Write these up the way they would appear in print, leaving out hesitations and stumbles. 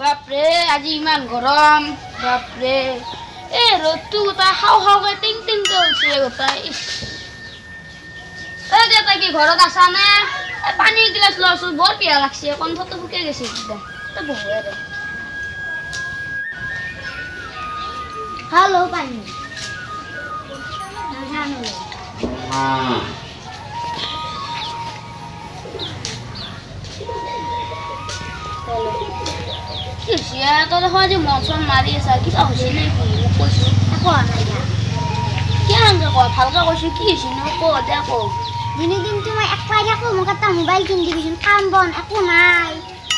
বাপৰে আজি ইমান গৰম বাপৰে এই ৰ'দটো গোটাই খাওঁ খাওঁকে টিং টিংকে উঠিছে গোটাই। এই দেউতা কি ঘৰত আছানে? এই পানী এগিলাচ লোৱাচোন, বৰ পিয়াহ লাগছে, কণ্ঠটো শুকাই গৈছে একদম। বহুৱে দে। হেল্ল' পানী কি হৈছে? তই দেখোন আজি মন চন মাৰি আছা, কিবা হৈছে নেকি? মোক কৈছো একো হোৱা নাই দিয়া। কিয় সেনকে কয়? ভালকে কৈছো, কি হৈছে নো ক দে ক। দিনে দিনটো মই একলাই থাকো, মোক এটা মোবাইল কিনি দিবিচোন। কাম বন একো নাই,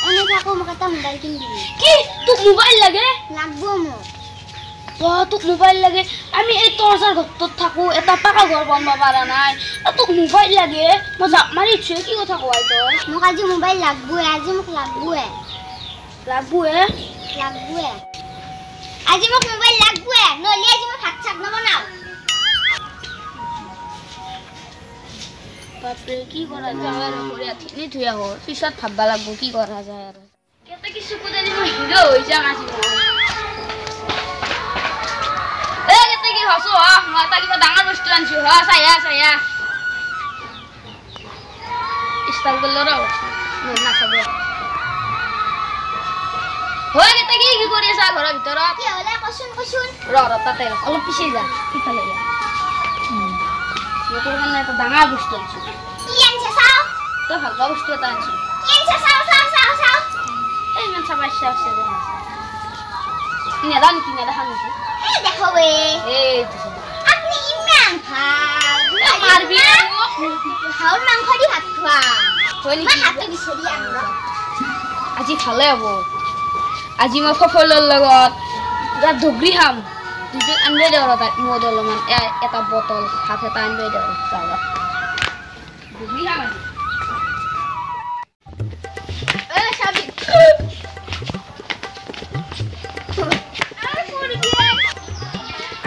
এনে থাকো, মোক এটা মোবাইল কিনি দিবি। কি তোক মোবাইল লাগে? লাগব মোক। তোক মোবাইল লাগে? আমি এই তৰ্জাৰ ঘৰটোত থাকো, এটা পাকা ঘৰ বনাব পৰা নাই, তোক মোবাইল লাগে? মই জাপ মাৰি উঠছো, কি কথা কোৱাই তই? মোক আজি মোবাইল লাগবই, আজি মোক লাগবই। লাগবই? লাগবই আজি মোক মোবাইল লাগবই, নহ'লে আজি মই ভাত চাত নবনাও। বাপৰে কি কৰা যায় আৰু, কৰি থৈ আহো, পিছত ভাববা লাগব কি কৰা যায় আৰু। কেতে কি চকু দালি মই হিৰ' হৈ যাম আজি মই। এই কেতে কি হছো হ, মই এটা কিবা ডাঙৰ বস্তু আনছো হ, চাইয়া চাইয়া। ষ্টাইল কৰিলে ৰ নাচাব। হয় কেতে কি কি কৰি আছা ঘৰৰ ভিতৰত? কি হ'লে কচোন কচোন। ৰ ৰ তাতে ৰ, অলপ পিছি যা, সিফালে যা। মই তোৰ কাৰণে এটা ডাঙৰ বস্তু আনছো। কি আনছা চাও? তই ভাল পোৱা বস্তু এটা আনছো। কি আনছা চাও চাও চাও চাও। এই ইমান চাব ইচ্ছা আছে দে। নেদা নেকি? নেদেখা নেকি? এই দেখো বে। এই আপনি ইমান ভাল। মাৰবি হাঁহৰ মাংস দি ভাত খোৱা। হয় নেকি? মই হাতটো বিচাৰি আনো। আজি ভালে হ'ব। আজি মই ফফলৰ লগত পুৰা দগৰি খাম। দুই আনবাই দিওঁ ৰ, তাত মদ অলপমান, এটা বটল হাফ এটা আনবাই দিওঁ, যাওঁ দগৰি খাম আজি।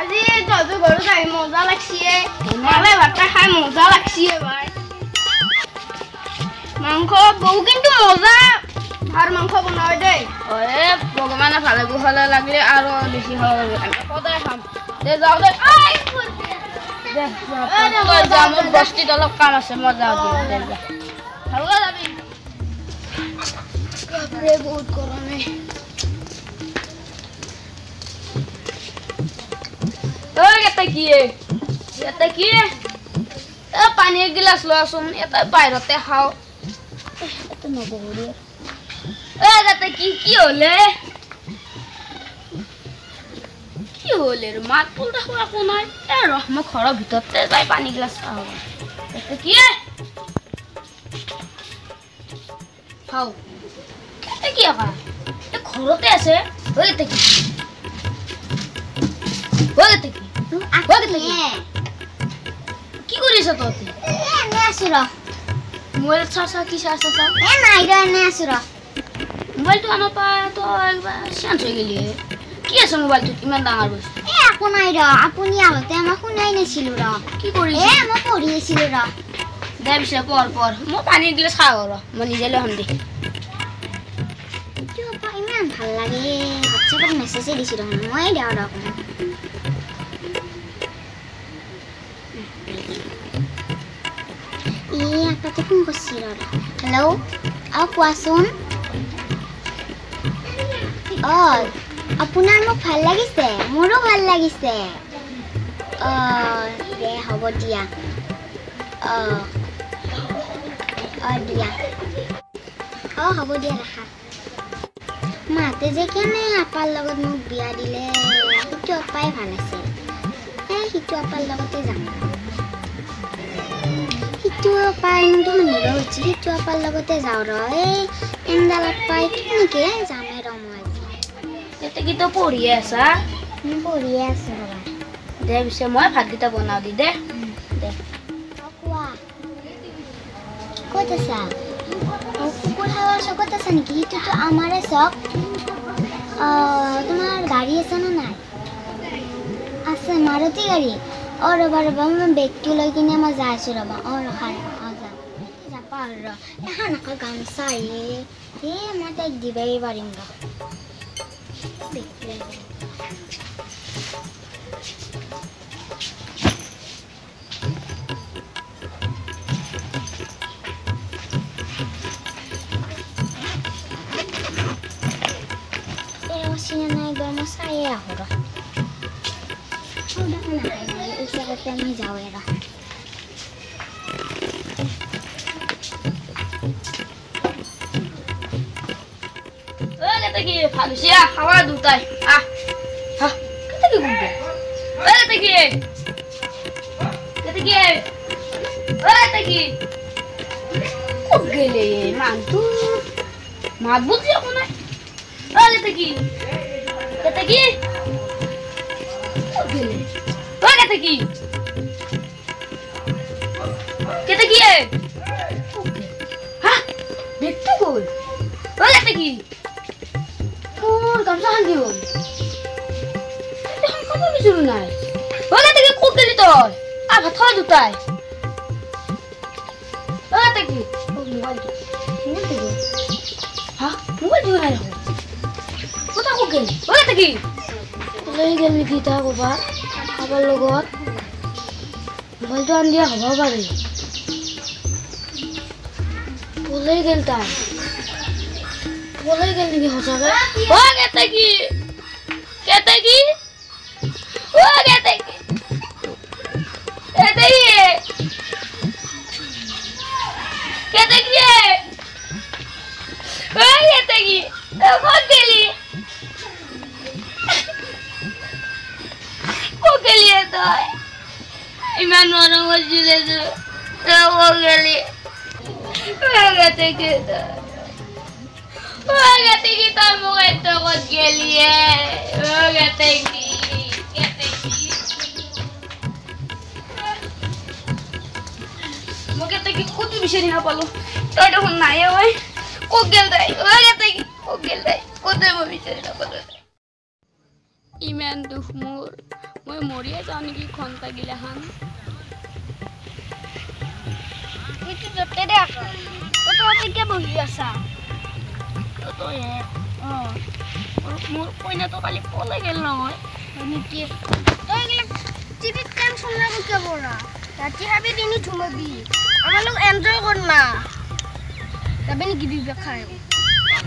আজি তহঁতৰ ঘৰত আহি মজা লাগছে, মালে ভাত খাই মজা লাগছে ভাই। মাংস বহু কিন্তু মজা ভাৰ মাংস বনাই দেই। এ ভগৱানে ভালে কুশলে লাগিলে আৰু বেছি খাব পাৰিবি। আমি সদায় খাম দে, যাওঁ দে। তই যা, মোৰ বস্তিত অলপ কাম আছে, মই যাওঁ দে। ভালকে যাবি। বাপৰে বহুত গৰমে। ঐ এটা কি? এটা কি? এ পানী এগিলাচ লোৱাচোন, এটা বাহিৰতে খাওঁ। এটা নবহৰি। এ তাতে কি কি হ'লে? কি হ'লে? মাত বোল দেখোন একো নাই। এ ৰহ, মই ঘৰৰ ভিতৰতে যাই পানী গিলাচ খাওঁ। তাতে কি খাওঁ? এটা কি আঁকা? এ ঘৰতে আছে। ঐ এটা কি? ঐ এটা কি? কি কৰিছ তহঁতি? এনে আছো ৰ। মোবাইল চা চা, কি চা চা চা? এ নাই ৰ, এনে আছো ৰ। মোবাইলটো আনাৰ পৰা তই একবাৰ চেঞ্জ হৈ গেলি। কি আছে মোবাইলটোত ইমান ডাঙৰ বস্তু? এ একো নাই ৰ, আপুনি আহোঁতে মই শুনাই নাছিলো ৰ। কি কৰিছ? এ মই পঢ়ি আছিলো ৰ। দে পিছে পঢ় পঢ়, মই পানী এগিলাচ খাওঁ ৰ, মই নিজে লৈ আহোঁ দে। ইমান ভাল লাগে, হোৱাটছএপত মেছেজে দিছো দেখোন, ময়ে দিওঁ ৰ অকণমান। এই আপাতে ফোন কৰিছিল ৰ। হেল্ল' অ কোৱাচোন। অ আপোনাৰ মোক ভাল লাগিছে? মোৰো ভাল লাগিছে। অ দে হ'ব দিয়া। অ অ দিয়া। অ হ'ব দিয়া, ৰাখা। মাহঁতে যে কেনে আপাৰ লগত মোক বিয়া দিলে, সিটো আপাই ভাল আছিল। এই সিটো আপাৰ লগতে যাম। সিটো আপাই মোক দেখোন নিব খুজিছে, সিটো আপাৰ লগতে যাওঁ ৰ। এই এণ্ডাল আপাই কেনেকে যামে ৰ মই আজি। এতিয়া কি তই পঢ়িয়ে আছা? মই পঢ়িয়ে আছো ৰবা। দে পিছে মই ভাতকেইটা বনাওঁ দি দে। দে। কোৱা, ক'ত আছা? অ কুকুৰশালৰ চকত আছা নেকি? সেইটোতো আমাৰে চক। তোমাৰ গাড়ী আছে নে নাই? আছে, মাৰুতি গাড়ী। অ ৰ'বা ৰ'বা, মই বেগটো লৈ কিনে মই যাই আছো ৰ'বা। অ ৰখা, অ যা যাবা আৰু ৰ। এখন আকৌ গামোচা। এই মই তাইক দিবই পাৰিম ৰ। দেখি। চিনা নাই একবাৰ মই চায়ে আহোঁ ৰ। ওচৰতে মই যাওঁৱে ৰ। কি ভাল হৈছে, খাৱা দুটাই। আহ হা, কেনেকে গম পাই? কেতেকী, কেতেকী, কেতেকী, ক'ত গেলে মানুহটো? মাত বুজি একো নাই। অ কেতেকী, কেতেকী, ক'ত গেলে? অ কেতেকী, কেতেকী, হা, বেগটো গ'ল। অ কেতেকী, তোৰ গামোচাখন কি হ'ল? এখন কাপোৰ বিচৰো নাই। অ কেতেকী, ক'ত গেলি তই? আহ, ভাত খাৱা দুটাই। অ কেতেকী, অ মোবাইলটো, মোবাইলটো গ'ল। হা, মোবাইলটো নাই দেখোন। ক'ত ক'ত গ'ল? অ কেতেকী, ওলাই গ'ল নেকি তাৰ ক'ৰবাত কাৰোবাৰ লগত? মোবাইলটো আনি দিয়া হ'ব পাৰে। পলাই গ'ল তাই, পলাই গ'ল নেকি সঁচাকে? অ কেতেকী, কেতেকী, অ কেতেকী, কেতেকী, কেতেকী, অ কেতেকী, ক'ত গেলি? ক'ত গেলি তই? ইমান মৰম কৰিছিলে তই, ক'ত গেলি? অ কেতেকী, তই, অ কেতেকী, তই মোক এত ক'ত গেলি? অ কেতেকী, কেতেকী, মই কেতেকী ক'তো বিচাৰি নাপালো। তই দেখোন নাই। ঐ, ক'ত গেল তাই? অ কেতেকী, ক'ত গেল তাই? ক'তে মই বিচাৰি নাপালো। ইমান দুখ মোৰ, মই মৰিয়ে যাওঁ নেকি ঘণ্টা গিলাখান। এইটো য'তে দে আকৌ, তহঁতে কিয় বহি আছা? তইহে মোৰ কইনাটো কালি পলাই গ'ল নহয়। হয় নেকি? তই এইবিলাক টিভিত টেনচন ল'ব কিয় পৰা? ৰাতি খাবি, দিনত ঘুমাবি, আমাৰ লগত এনজয় কৰ না। যাবি নেকি দুই খাই?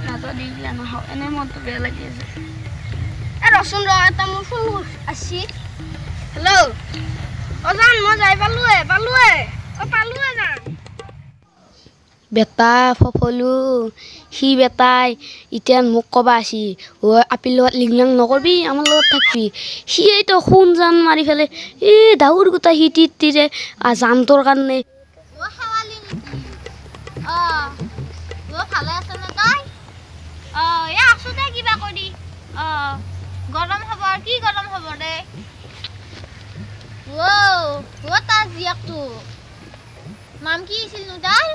নাযাওঁ, দিগলা নাখাওঁ, এনেই মনটো বেয়া লাগি আছে। এ ৰচোন ৰ, এটা মোৰ ফোন আসছি। হেল্ল' অ জান, মই যাই পালোৱে, পালোৱে, অ পালোৱে জান। বেটা ফফলো সি বেটাই এতিয়া মোক ক'বা আসি, অ আপিৰ লগত লিংলাং নকৰবি, আমাৰ লগত থাকবি। সিয়েইতো সোণ জান মাৰি ফেলে এই দাউৰ গোটা সি তিৰে জানটোৰ কাৰণে। অ শেৱালি নেকি? অ অ ভালে আছ নে তই? অ এ আছো দে কিবা কৰি। অ গৰম খবৰ কি? গৰম খবৰ দে। অ অ তাৰ জীয়েকটো নাম কি আছিল নো তাৰ?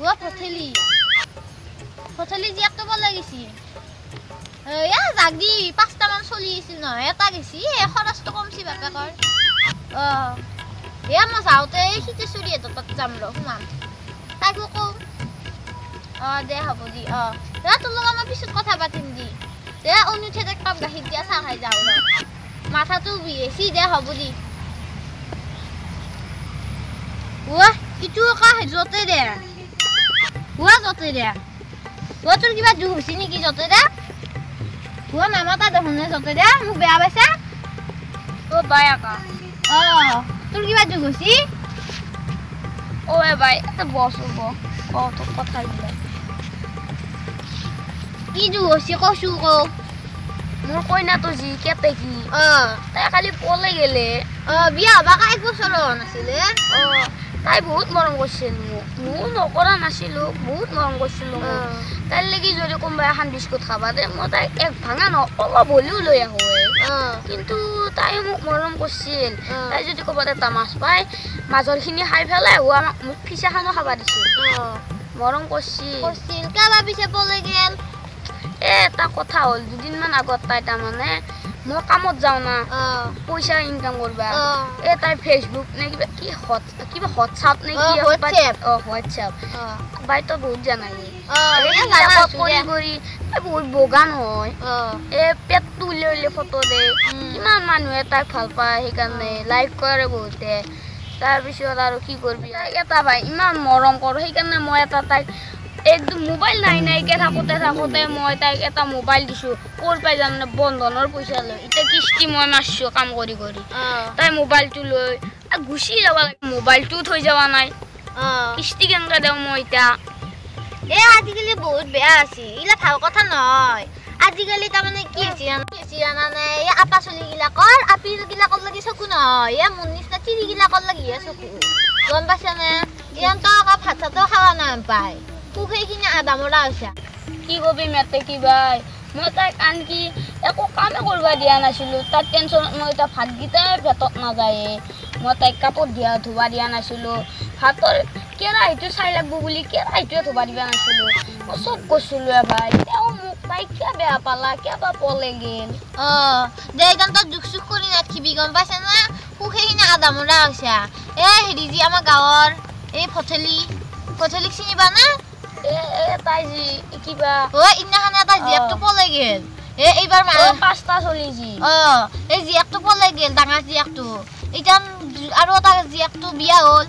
অ ভঠেলি, ভঠেলি জীয়েকটো পলাই গৈছি। এ যাক দি 5টামান চলি আছিল নহয়, এটা গেছি। এই খৰচটো কমছি বাপেকৰ। অ এ মই যাওঁতে সীতেশ্বৰীহঁতৰ তাত যাম ৰ, সোমাম, তাইকো কওঁ। অ দে হ'ব দি। অ দে, তোৰ লগত মই পিছত কথা পাতিম দি। দে অনুঠে এক কাপ গাখীৰ দিয়া চাহ খাই যাওঁ ৰ, মাথাটো বিষাইছি। দে হ'ব দি। অ ইটো কা য'তে দে। অ য'তে দে। অ তোৰ কিবা দুখ হৈছে নেকি য'তে দে? অ নামাতা দেখোন য'তে দে, মোক বেয়া পাইছা? অ বাই আকা। অ তোৰ কিবা দুখ হৈছে? অ বাই, এটা বছ হ'ব ক তোক কথা দিলে। কি দুখ হৈছে কচো কৌ? মোৰ কইনাটো যি কেতেকী, অ তাই কালি পলাই গেলে। অ বিয়া হ'বা 1 বছৰ হোৱা নাছিলে। অ তাই বহুত মৰম কৰিছিল মোক, ময়ো নকৰা নাছিলো, বহুত মৰম কৰিছিলো মোক। তাইৰ লাগি যদি কোনোবাই এখন বিস্কুট খাবা দে, মই তাইক এক ভাঙা নহয় অলপ হ'লেও লৈ আহোঁ। কিন্তু তাই মোক মৰম কৰিছিল। তাই যদি ক'ৰবাত এটা মাছ পায়, মাজৰখিনি খাই পেলাই হোৱা মোক ফিচাখনো খাবা দিছিল, মৰম কৰিছিল। কৰিছিল, কাবা পিছে পলাই গেল। এ এটা কথা হ'ল, দুদিনমান আগত তাই তাৰমানে মই কামত যাওঁ না পইচা ইনকাম কৰবা এ তাই ফেচবুক নে কিবা কি হট কিবা হোৱাটছআপ নে কি হোৱাটছআপ বাই তো বহুত জানাই কৰি কৰি বহুত বগান হয় এ পেটটো উলিয়াই উলিয়াই ফটো দে কিমান মানুহে তাইক ভাল পায় সেইকাৰণে লাইক কৰে বহুতে তাৰপিছত আৰু কি কৰবি এটা ভাই ইমান মৰম কৰোঁ সেইকাৰণে মই এটা তাইক একদম মোবাইল নাই নাইকে থাকোঁতে থাকোঁতে মই তাইক এটা মোবাইল দিছোঁ ক'ৰ পাই যাম বন্ধনৰ পইচা লৈ এতিয়া কিস্তি মই মাৰিছোঁ কাম কৰি কৰি তাই মোবাইলটো লৈ গুচি যাব লাগে মোবাইলটোও থৈ যোৱা নাই কিস্তি কেনেকৈ দিওঁ মই এতিয়া এ আজিকালি বহুত বেয়া আছে এইগিলা ভাল কথা নহয় আজিকালি তাৰমানে কি হৈছে জানানে এই আপা চলিগিলাকৰ আপিগিলাকৰ লাগি চকু নহয় এ মোৰ নিচিনা তিৰিগিলাকৰ লাগিহে চকু গম পাইছানে ইহঁতক আকৌ ভাত চাতো খাৱা নাই পায় সেইখিনি আধা মৰা হৈছে কি কবি মেতে কিবাই মই তাইক আনকি একো কামে কৰিব দিয়া নাছিলোঁ তাইক টেনশ্যনত মই এতিয়া ভাতকেইটাই পেটত নাযায়ে মই তাইক কাপোৰ দিয়া ধুবা দিয়া নাছিলোঁ ভাতৰ কেৰাহীটো চাই লাগব বুলি কেৰাহীটোৱে ধুবা দিয়া নাছিলোঁ মই চব কৰিছিলোঁ ভাই তেওঁ মোক তাই কিয় বেয়া পালা কিয় বা পলে গেল অঁ দে একদম তই দুখ চুখ কৰি নাথাকিবি গম পাইছে না সুখেখিনি আধা মৰা হৈছে এ হেৰি যি আমাৰ গাঁৱৰ এই ভঠেলি ভঠেলিক চিনি পা না তাই যি কিবা অ ইদিনাখানে এটা জীয়েকটো পলাই গেল এ এইবাৰ পাঁচটা চলি যি অ এই জীয়েকটো পলাই গেল ডাঙৰ জীয়েকটো এতিয়া আৰু এটা জীয়েকটো বিয়া হ'ল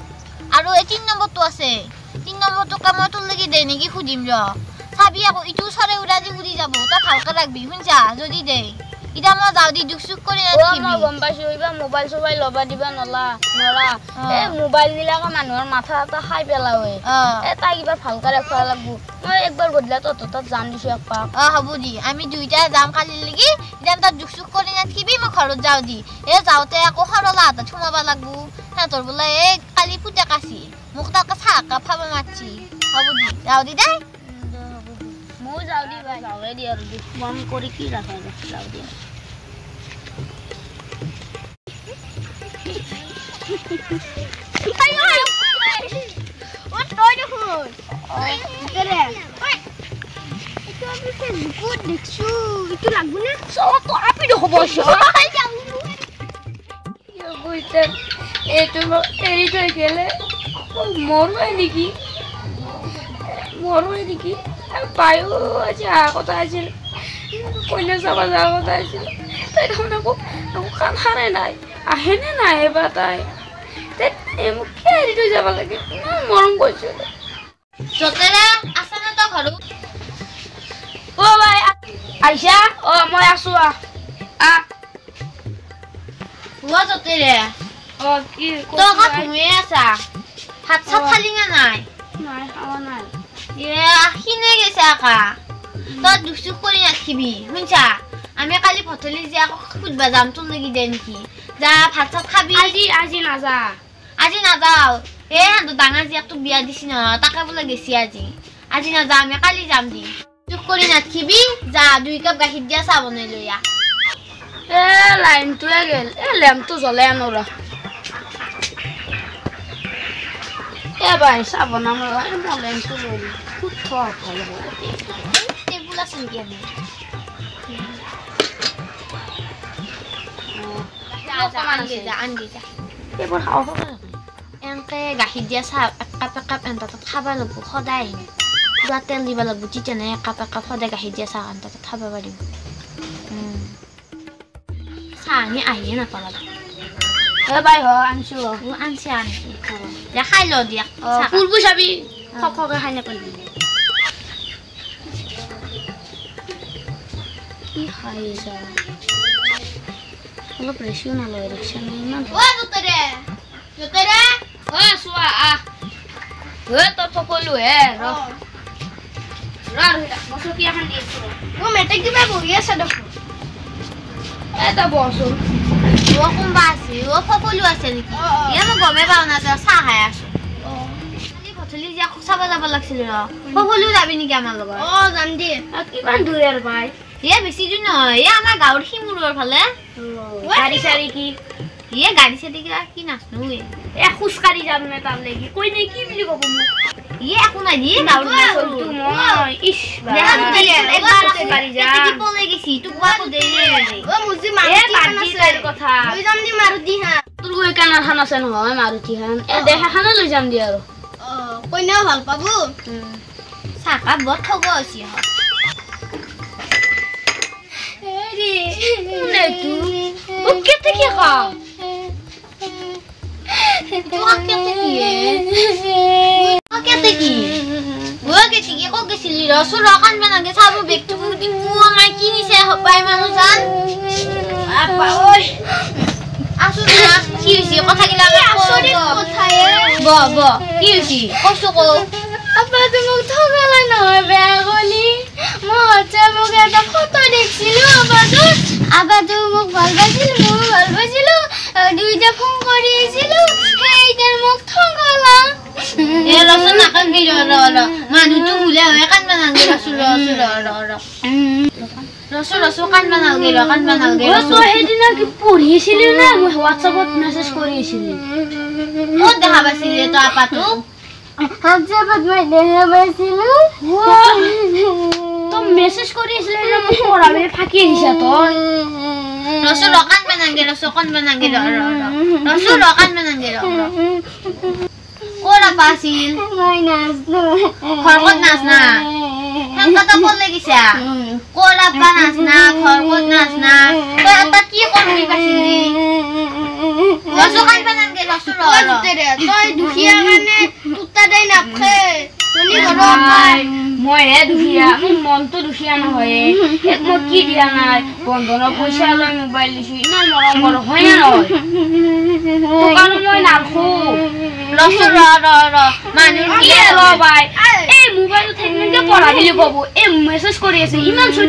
আৰু এই 3 নম্বৰটো আছে 3 নম্বৰটো মই তোৰ লাগি দে নেকি সুধিম ৰ চাবি আকৌ ইটো চৰে উৰা দি উৰি যাব তই ভালকে ৰাখবি শুনছা যদি দে এতিয়া মই যাওঁ দি দুখ চুখ কৰি নাথাকিবি মই গম পাইছোঁ এইবাৰ মোবাইল চোবাইল ল'বা দিবা নলা নৰা এই মোবাইলবিলাকে মানুহৰ মাথা এটা খাই পেলাওৱে এই তাইক এইবাৰ ভালকে ৰাখিব লাগব মই একবাৰ গধূলি তহঁতৰ তাত যাম দিছোঁ একপাক অঁ হ'ব দি আমি দুইটা যাম কালিলৈকে এতিয়া তই দুখ চুখ কৰি নাথাকিবি মই ঘৰত যাওঁ দি এই যাওঁতে আকৌ সৰলা হাতত সোমাব লাগব সিহঁতৰ বোলে এই কালি পুতেক আছে মোক তাকে চাহ একাপ খাব মাতছি হ'ব দি যাওঁ দি দে ময়ো যাওঁ দি ভাই যাওঁৱে দি আৰু মন কৰি কি ৰাখা যাওঁ দি এৰি থৈ গেলে মৰোৱে নেকি মৰোৱে নেকি পায়ো আজি অহা কথা আছিল কইনা চাব যোৱাৰ কথা আছিল তাই দেখোন একো একো কাণ সাৰে নাই আহেনে নাহে বা তাই মোক কিয় এৰি থৈ যাব লাগে ইমান মৰম কৰিছিলোঁ অ ভাই আহিছা অ মই আছো আহ অ কি ভাত চাত খালি নে নাই নাই খাৱা নাই এ খিনে গেছে আকা তই দুখ চুখ কৰি নাথাকিবি শুনছা আমি কালি ভঠেলি যে আকৌ সুধবা যাম তোৰ লাগি দে নেকি যা ভাত চাত খাবি আজি আজি নাযা আজি নাযাওঁ এ সিহঁতৰ ডাঙৰ জীয়েকটোক বিয়া দিছি নহয় তাকে বোলে গেছি আজি আজি নাযাওঁ আমি কালি যাম দি দুখ কৰি নাথাকিবি যা 2 কাপ গাখীৰ দিয়া চাহ বনাই লৈ আহ এ লাইনটোৱে গেল এ লেম্পটো জ্বলাই আনো ৰ এ ভাই চাহ বনাম ৰ মই লেম্পটো লৈ খুব থোৱা ভাল হ'ব টেবুল আছে নেকি আমি এনেকে গাখীৰ দিয়া চাহ একাপ একাপ এনটা তাত খাব লাগব সদায় পুৰা তেল দিব লাগব তেতিয়াহে একাপ একাপ সদায় গাখীৰ দিয়া চাহ এনটা তাত খাব পাৰিম চাহ আনি আহিয়ে নাপালা ভাই হ আনছো আনছে আনছি দে খাই ল দিয়া পূৰ্ব চাবি খখকে খাই নাপালি কি খাই যা অলপ ৰেচিও নলয় ৰিক্সা নাই ইমান অ চোৱা আহ তই সকলো হে ৰ ৰ মই চকী এখন দি আছো অ মেটে কিবা বহি আছে দেখোন এটা বহচোন অ কোনোবা আছে অ সকলো আছে নেকি এ মই গমেই পাওঁ না তই চাহ খাই আছো কালি ভঠেলি যে চাব যাব লাগিছিল ৰ সকলো যাবি নেকি আমাৰ লগত অ যাম দে কিমান দূৰ আৰু ভাই এ বেছি দূৰ নহয় এ আমাৰ গাঁৱৰ শিমুৰৰ ফালে গাড়ী চাড়ী কি এ গাড়ী চাড়ী কি নাচনো এ খোজকাঢ়ি যাম নে তাৰ লাগি কৈ নে কি বুলি ক'ব মোক এ একো নাই দি গাঁৱৰ মই ইছ একবাৰ পাৰি যা কেতেকি পলাই গেছি তোক বাকো দেই নে ও মুজি মাৰুতি খান আছে কথা লৈ যাম দি মাৰুতি হা তোৰ গৈ কানাৰ খান আছে নহয় মাৰুতি খান এ দেখা খানে লৈ যাম দি আৰু অ কইনাও ভাল পাব চাহকাপ বৰ ঠগ হৈছে হেৰি কোনে তো ও কেতেকি খা তোক কেতেকি কেতেকি ও কেতেকি কক গেছিলি ৰচো ৰকান বানাগে চাব বেগটো দি মোৰ কিনিছে হপাই মানুহ জান আপা ঐ আছো না কি হৈছে কথাগিলা ব ব কি হৈছে কৈছো ক আপা তুমি ঠগালা নহয় বেয়া কলি মই হোৱাটছএপত এটা ফটো দেখিছিলো আপাটো আপাটো মোক ভাল পাইছিল ময়ো ভাল পাইছিলো দুইটা ফোন কৰি আছিলো সেইটাৰ মোক ঠগালা এ ৰচোন নাকান্দি ৰ ৰ ৰ মানুহটো ভুলে হৈ কান্দবা নালগে ৰচো ৰচো ৰ ৰ ৰ ৰচো ৰচো কান্দবা নালগে ৰ কান্দবা নালগে তই সেইদিনা কি পঢ়িছিলি না মই হোৱাটছএপত মেছেজ কৰি আছিলি ক'ত দেখা পাইছিলি তই আপাটোক হোৱাটছএপত মই দেখা পাইছিলো তই মেছেজ কৰি আছিলি না মোক পঢ়াবি ফাঁকি দিছা তই ৰচো ৰ কান্দবা নালগে ৰচো কান্দবা নালগে ৰ ৰ ৰ ৰচো ৰ কান্দবা নালগে ৰ ৰ ক'ৰ আপা আছিল মই নাজনো ঘৰ ক'ত নাজনা সেনেকা তই ক'ত লাগিছা ক'ৰ আপা নাজনা ঘৰ ক'ত নাজনা তই এটা কি কৰবি পাইছিলি ৰচো কান্দবা নালগে ৰচো ৰ ৰ তই দুখীয়া কাৰণে তোৰ তাই নাপখে মইহে দুখীয়া মোৰ মনটো দুখীয়া নহয় এক মই কি দিয়া নাই বন্ধনৰ পইচা লৈ মোবাইল দিছো ইমান মৰম কৰো হয় নে নহয় তোক মই নাৰখো ৰচো ৰ ৰ ৰ মানুহ কি ৰ ভাই এই মোবাইলটো সেনেকে পঢ়া বুলি ক'ব এই মেছেজ কৰি আছে ইমান ৰচো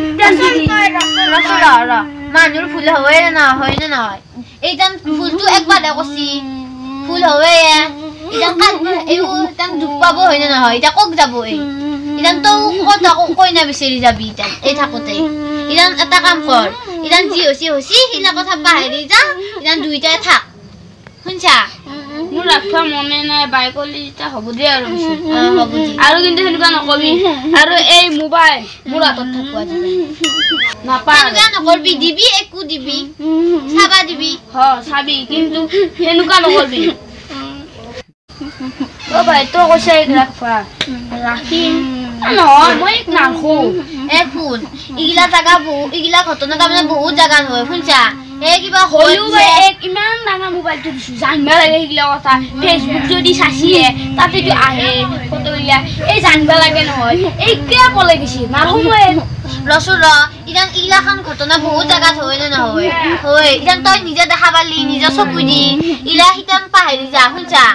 ৰ ৰ মানুহৰ ভুল হয়ে না হয় নে নহয় এইটান ভুলটো একবাৰহে কৰছি ভুল হয়ে ইতান ইতান দুখ পাব হয় নে নহয় এতিয়া ক'ত যাব এই ইতান তই ক'ত আকৌ কইনা বিচাৰি যাবি ইতান এই থাকোঁতে ইতান এটা কাম কৰ ইতান যি হৈছে হৈছে সেইগিলা কথা পাহৰি যা ইতান দুইটাই থাক শুনছা মোৰ ৰাখিব মনে নাই বাই কলি যেতিয়া হ'ব দে আৰু হ'ব দে আৰু কিন্তু সেনেকুৱা নকবি আৰু এই মোবাইল মোৰ হাতত থাকব আজি নাপায় সেনেকুৱা নকৰবি দিবি একো দিবি চাবা দিবি হ চাবি কিন্তু সেনেকুৱা নকৰবি অ ভাই তই কৈছা এইক ৰাখবা ৰাখিম নহয় মই এইক নাৰাখো এ শুন এইগিলা জাগা বহু এইগিলা ঘটনা তাৰমানে বহুত জাগা নহয় শুনছা এই কিবা হ'লেও ভাই এক ইমান ডাঙৰ মোবাইলটো দিছো জানিব লাগে সেইগিলা কথা ফেচবুক যদি চাচিয়ে তাতেতো আহে ফটোগিলা এই জানিব লাগে নহয় এই কিয় পলাই গৈছে নাৰাখো মই ৰচো ৰ ইতান এইগিলাখান ঘটনা বহুত জাগাত হয় নে নহয় হয় ইতান তই নিজে দেখা পালি নিজৰ চকু দি ইলা সিতান পাহৰি যা শুনছা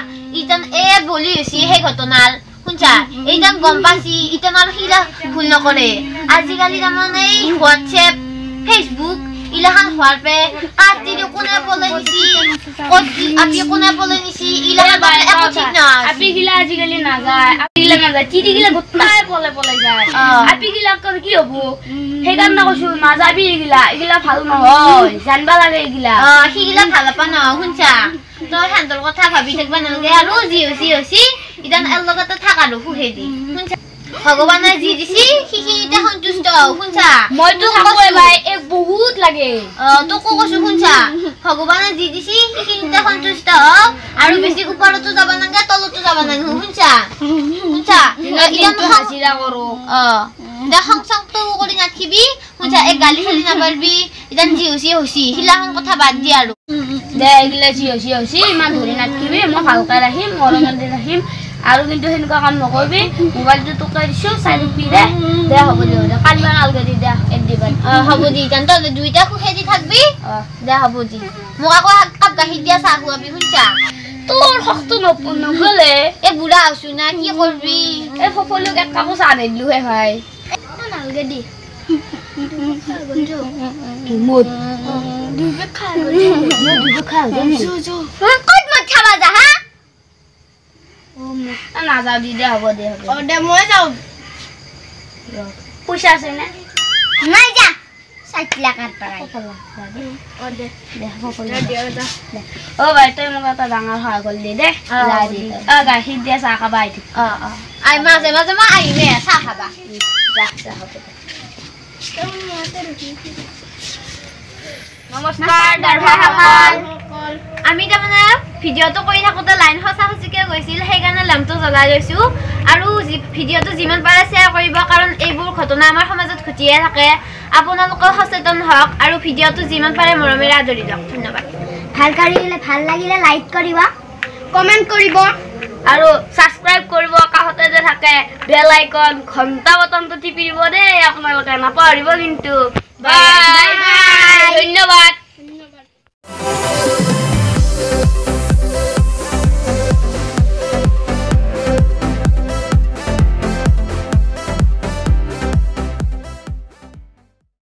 ইতান এ বলি হৈছে সেই ঘটনাৰ শুনছা এইতান গম পাইছি ইতান আৰু সিলা ভুল নকৰে আজিকালি তাৰমানে এই হোৱাটছএপ ফেচবুক ইলাখান হোৱাৰ পে কাটি কোনে পলাই নিছি ক'ত আপি কোনে পলাই নিছি ইলাখান একো ঠিক নহয় আপিগিলা আজিকালি নাযায় আপিগিলা নাযায় তিৰিগিলা গোটাই পলাই পলাই যায় আপিগিলা কি হ'ব সেইকাৰণে কৈছো নাযাবি এইগিলা এইগিলা ভাল নহয় জানিব লাগে এইগিলা অ সিগিলা ভাল আপা নহয় শুনছা তই সিহঁতৰ কথা ভাবি থাকিব নালাগে আৰু যি হৈছে হৈছে ইতান এৰ লগতে থাক আৰু সুখে দি শুনছা ভগৱানে যি দিছি সেইখিনিতে সন্তুষ্ট হও শুনছা মইতো থাকোৱে ভাই এক বহুত লাগে অ তোকো কৈছো শুনছা ভগৱানে যি দিছি সেইখিনিতে সন্তুষ্ট হও আৰু বেছি ওপৰতো যাব নালাগে তলতো যাব নালাগে শুনছা শুনছা ইতান হাজিৰা কৰো অ দে খং চংটো কৰি নাথাকিবি শুনছা এক গালি চালি নাপাৰবি ইতান যি হৈছে হৈছে সিলাখন কথা বাদ দি আৰু দে এইগিলা যি হৈছে হৈছে ইমান ধৰি নাথাকিবি মই ভালকে ৰাখিম মৰমতে ৰাখিম আৰু কিন্তু সেনেকুৱা কাম নকৰিবি মোবাইলটো তোকে দিছো চাই থাকিবি দে দে হ'ব দে কান্দিব নালগে দি দে এক দিবা অ হ'ব দি ইতান তই দুইটা সুখে দি থাকবি দে হ'ব দি মোক আকৌ এক কাপ গাখীৰ দিয়া চাহ খুৱাবি শুনছা তোৰ শখটো নগ'লে এই বুঢ়া হৈছো না কি কৰবি এই ফফলুক এক কাপো চাহ নিদিলোহে ভাই নালগে দি নাযাওঁ দি দে হ'ব দে হ'ব দে মই যাওঁ পইচা আছে নে নাই যা 60 লাখ পাৰাই অ ভাই তই মোক এটা ডাঙৰ সহায় কৰি দি দে গাখীৰ দিয়া চাহ খাবা আহি অ অ I মাজে মাজে মই আহিমে চাহ খাবা। যা যা, হ'ব দে। নমস্কাৰ দৰ্শকসকল। আমি তাৰমানে ভিডিঅ'টো কৰি থাকোঁতে লাইন সঁচা সঁচিকে গৈছিল, সেইকাৰণে লেম্পটো জ্বলাই লৈছোঁ। আৰু ভিডিঅ'টো যিমান পাৰে শ্বেয়াৰ কৰিব, কাৰণ এইবোৰ ঘটনা আমাৰ সমাজত ঘটিয়ে থাকে। আপোনালোকেও সচেতন হওক আৰু ভিডিঅ'টো যিমান পাৰে মৰমেৰে আদৰি লওক। ধন্যবাদ। ভাল লাগিলে লাইক কৰিব, কমেণ্ট কৰিব আৰু ছাবস্ক্ৰাইব কৰিব। কাষতে যে থাকে বেল আইকন, ঘণ্টা বটনটো টিপি দিব দেই আপোনালোকে, নাপাহৰিব কিন্তু। বাই বাই, ধন্যবাদ।